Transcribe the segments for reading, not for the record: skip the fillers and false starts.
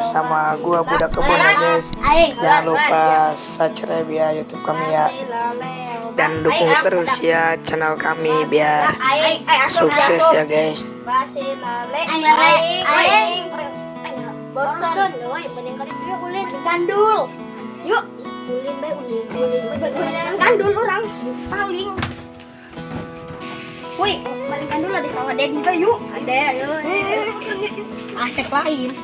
Bersama gua Budak Kebun ya guys. Jangan lupa subscribe ya YouTube kami ya. Dan dukung terus ya channel kami biar sukses ya guys. Bosan, woi, mending kali dia ulin gandul. Yuk, ulin bae ulin, ulin ulin gandul orang paling. Woi, paling gandul ada sawah Dedi tuh yuk. Ada, ayo. Asik lain.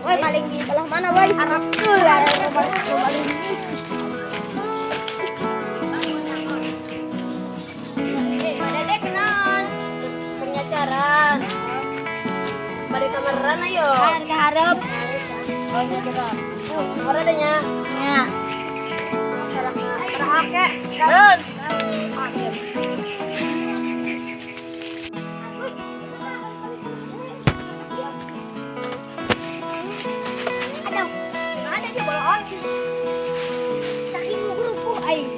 Woi, paling di belah mana, woi? Arab tuh, paling penyacaran. Mari kamaran ayo. Kan keharap. Oh, iya kita. Ora adanya. Ya. Masalah Kan. Aduh, ada dia bolon. Saking ngurupuh aing.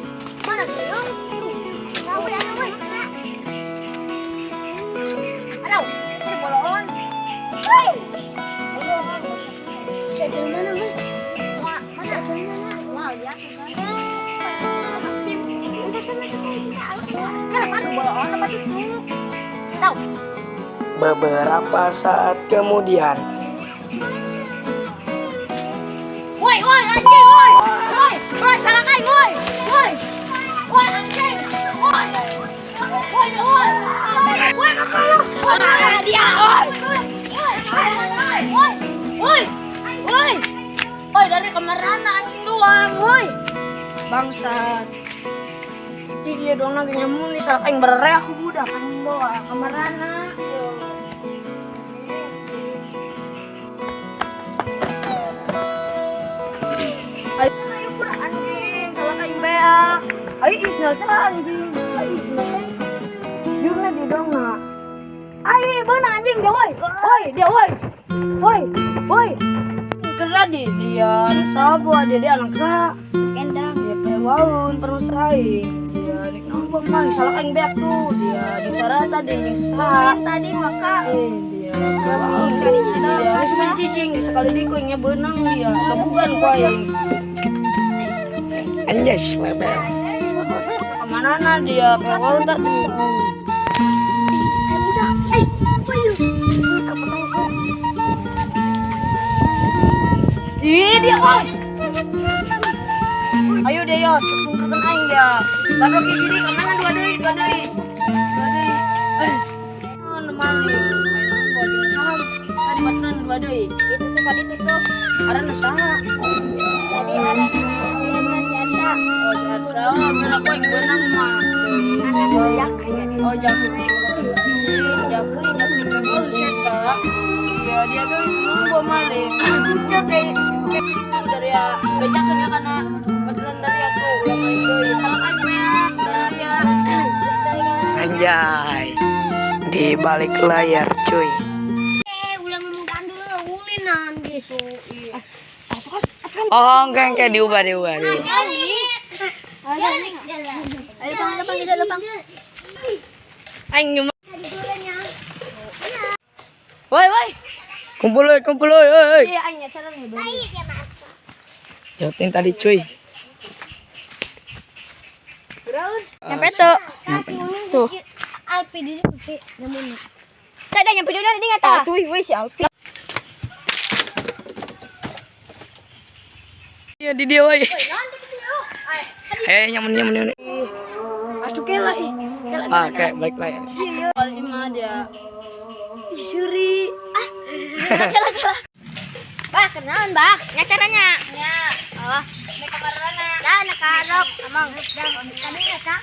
Mana dia? Aduh, ini bolon. Woi. Jadi mana, woi? Wah, mana mana? Wah, ya Beberapa saat kemudian. Woi, woi, anjing, woi. Woi, woi, salah aing, woi. Woi. Woi, anjing. Woi. Woi, woi. Woi, makalo. Woi, dia, woi. Woi. Woi. Woi. Woi, dari kamarana anjing doang, woi. Bangsat. Ih, dia doang lagi nyamun nih, salah aing bereak budak anjing doang kamarana. Ayo pura anjing, salah aing beak. Ayo isna teh anjing. Ayo isna teh. Jurna di dong na. Ayo beuna anjing dia woi. Woi, dia woi. Woi, woi. Kera di dia sabo dia dia anak sa. Endang dia pewaun terus aing. Dia dik nombok mah salah aing beak tuh. Dia dik sarata tadi jeung sasaha. Tadi maka Dia pewaun dia. Geus mah cicing sekali dikuingnya beunang dia. Lebugan ku aing. Anjas lebel. Kemana na dia pewaun tadi. Budak, Ih, dia woi. Ayo dia yo, tunggukan aing dia. Baru ki jadi kemana dua deui, dua deui. Dua deui. Oh, nemali. Ayo gua jeung saha. Tadi baturan dua deui. Itu tuh tadi itu tuh. Arana saha? Tadi arana si Eta si Arsa. Oh, si Arsa. Oh, bener aku aing beunang mah. Anak Jakri. Oh, Jakri. Jakri, Jakri beunang si eta. Ya, dia deui nunggu mali. Dari ya, bejakan ya karena betulan dari aku ulah main deui. Salah aing beak dari ya. Anjay. Di balik layar cuy. Ulah ngomong gandul ulinan gitu. Iya. Oh, enggak diubah diubah. Diubah. Ayo bang, ayo bang, ayo bang. Aing nyuma. Woi, woi. Kumpul oi, kumpul oi, oi. Iya, aing nyacaran ngebeuli. Jotin tadi cuy. Nyampe tuh. Tuh. Alpi di sini, nyamun. Tak ada nyampe juga tadi ngata. Tuh, woi si Alpi. Iya di dia woi. Eh, nyamun nyamun nyamun. Aduh kela ih. Kela. Ah, kayak balik layar. Iya, mah dia. Ih, suri. Ah. Kela kela. Bah, kenalan, bah. Nyacaranya. Ya. Oh. Nek kamarana. Dah, nak karok. Amang. Dah, kami ya, Kak.